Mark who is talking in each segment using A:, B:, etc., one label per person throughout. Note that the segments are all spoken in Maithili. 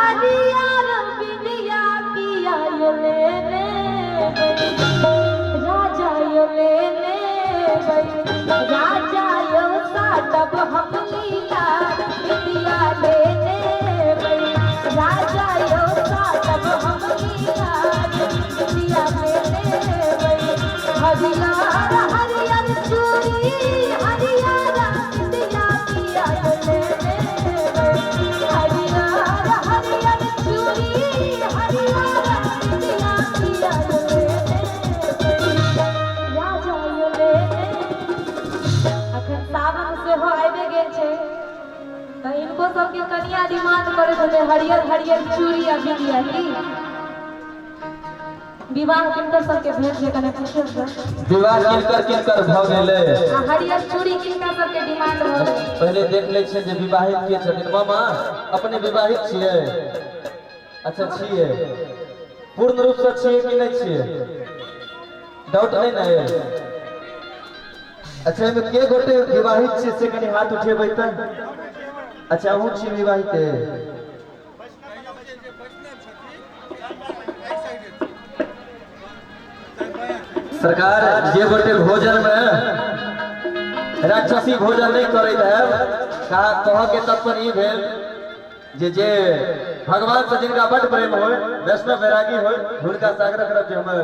A: हरियर बिंदिया पिया यो लेने राजा यो लेने राजा यो साटब हम लीला बिंदिया लेने राजा यो साटब हम लीला बिंदिया लेने हरियर हरियर चूड़ी हरियर बिंदिया पिया यो लेने हरियर हरियर चूड़ी हरियर बिंदिया पिया यो लेने राजा यो लेने। अखन सावन सेहो आबि गेल छै तऽ हिनको सबके कनिया डिमांड करैत हेतै हरियर हरियर चूड़ी आ बिंदिया। की विवाह किनकर सबके भेल छै कने पूछियौ तऽ?
B: विवाह किनकर किनकर भऽ गेलै?
A: आ हरियर चूड़ी किनका सबके डिमांड भऽ गेलै?
B: पहिले देख लै छियै जे विवाहित के छथिन। मामा अपने विवाहित छियै? अच्छा छियै, पूर्ण रूप से छियै कि नहि छियै? डाउट नहि ने? अच्छा एहिमे के गोटे विवाहित छियै से कनि हाथ उठेबै तऽ। अच्छा अहूँ छी विवाहित? सरकार जे गोटे भोजन में राक्षसी भोजन नहीं करैत है, कह के तात्पर्य ई भेल जे जे भगवान से जिनका बड प्रेम होय, वैष्णव वैरागी होय, हुनका से आग्रह करब जे हमर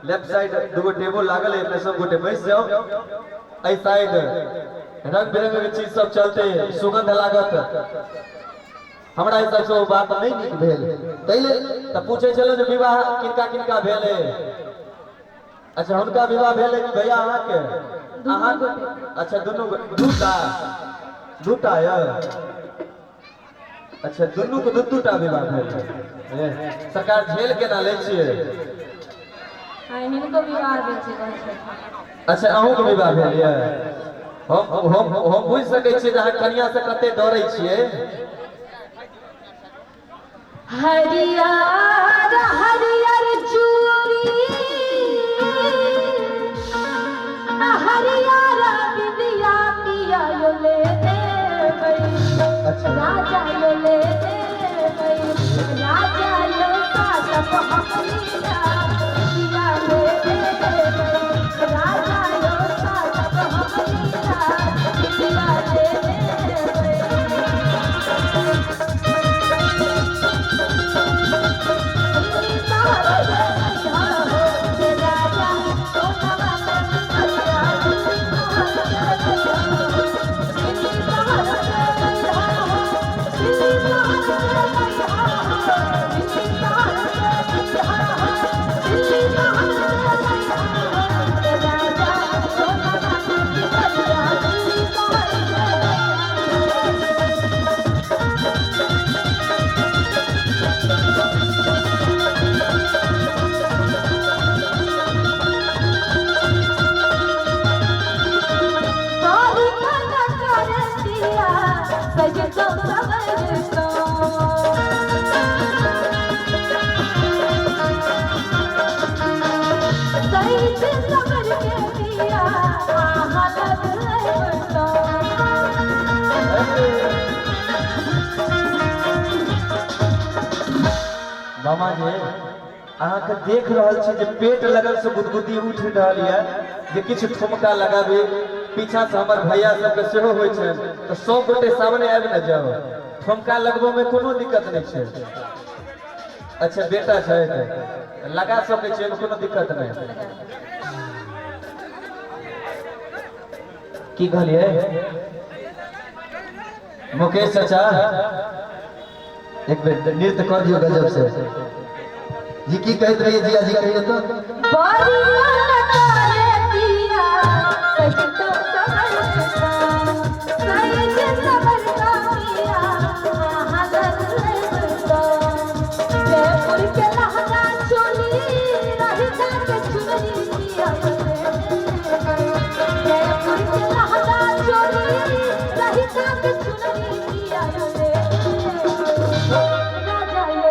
B: लेफ्ट साइड दूगो टेबुल लागल है, अपने सब गोटे बैस जाओ। एहि साइड रंग बिरंग के चीज सब चलते, सुगंध लागत। हमरा हिसाब से ओ बात नहीं नीक भेल, ताहि लेल तऽ पूछै छलहुँ जे विवाह किनका किनका भेल है। अच्छा हुनका विवाह भेल है कि भैया अहाँके? अहाँ? अच्छा दुनू दूटा दूटा यऽ। अच्छा दुनू के दू दूटा विवाह भेल है। सरकार झेल केना लै छियै?
A: हिनको विवाह भेल छै कहै छथिन।
B: अच्छा अहूँके विवाह भेल यऽ? हम हम हम बुझि सकै छियै जे अहाँ कनिया से कते डरै छियै।
A: हरियर हरियर चूड़ी हरियर बिंदिया पिया यो लेने
B: अच्छा
A: राजा यो लेने राजा यो साटब हम लीला बिंदिया लेने राजा यो साटब हम लीला बिंदिया लेने।
B: मामा जी अहाँके देख रहल छी जे पेट लगल से गुदगुदी उठि रहल यऽ जे किछु ठुमका लगाबी। पीछा से हमर भैया सबके सेहो होइ छै, तऽ सब गोटे सामने आबि ने जाउ, ठुमका लगबो में कोनो दिक्कत नहि छै। अच्छा बेटा छै लगा सकै छी, कोनो दिक्कत नहि। की कहलियै मुकेश चाचा? एक बेर नृत्य कर दियौ गजब से।
C: जी की कहैत रहियै जिया जी, कहियो तो।
A: बड़ी मन करे पिया सजतो सबर का, सज सबर का पिया आहा लगता। जयपुर के लहंगा चोली रहिका के चुनरी पिया, जयपुर के लहंगा चोली रहिका के चुनरी पिया राजा यो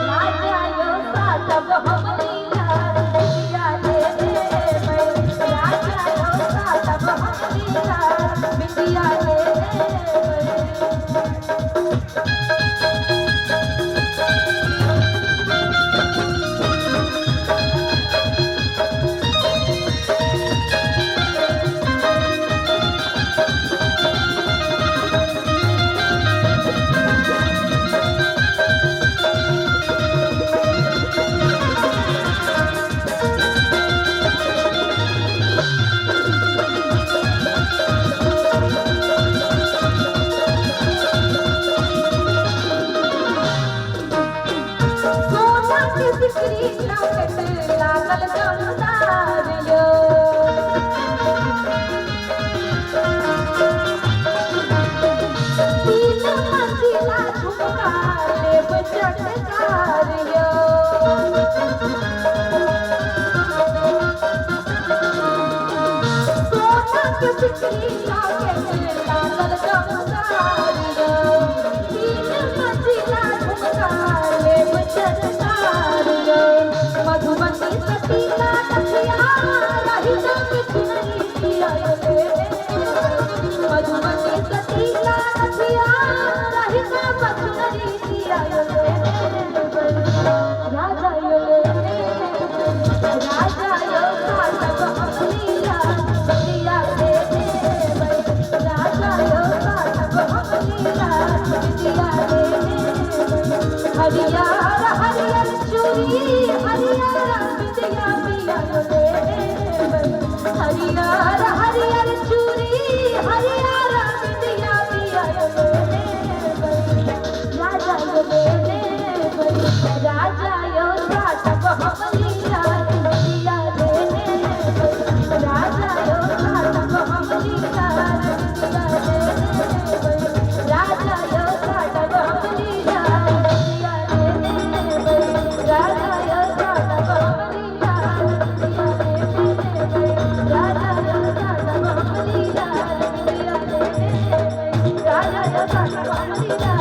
A: राजा यो साटब हम लीला पिया ले राजा। सिकरी लॉकेट लागल जमदार यो। तीन मंजिला झुमका लेब चटकार यो। सोना के सिकरी लॉकेट लागल जमदार यो। तीन मंजिला झुमका लेब चटकार यो। मधुबनी सतीला नथिया रही जग चुनरी पिया ले। मधुबनी सतीला नथिया रही जग चुनरी पिया ले। राजा यो ले, राजा यो साटब हम लीला बलिया दे देबै। राजा यो साटब हम लीला बिटिया दे देबै। हरियर हरियर चूड़ी हरियर बिटिया पिया यो ले देबै। हरियर हरियर चूड़ी हरियर बिटिया पिया यो ले देबै। राजा यो ले देबै, राजा यो साटब हम लीला बिटिया दे देबै। राजा यो साटब हम लीला बिटिया दे देबै। राजा यो साटब हम लीला बिटिया दे देबै। राजा यो साटब हम लीला बिटिया दे देबै। राजा यो साटब हम लीला बिटिया दे देबै। राजा यो साटब हम लीला।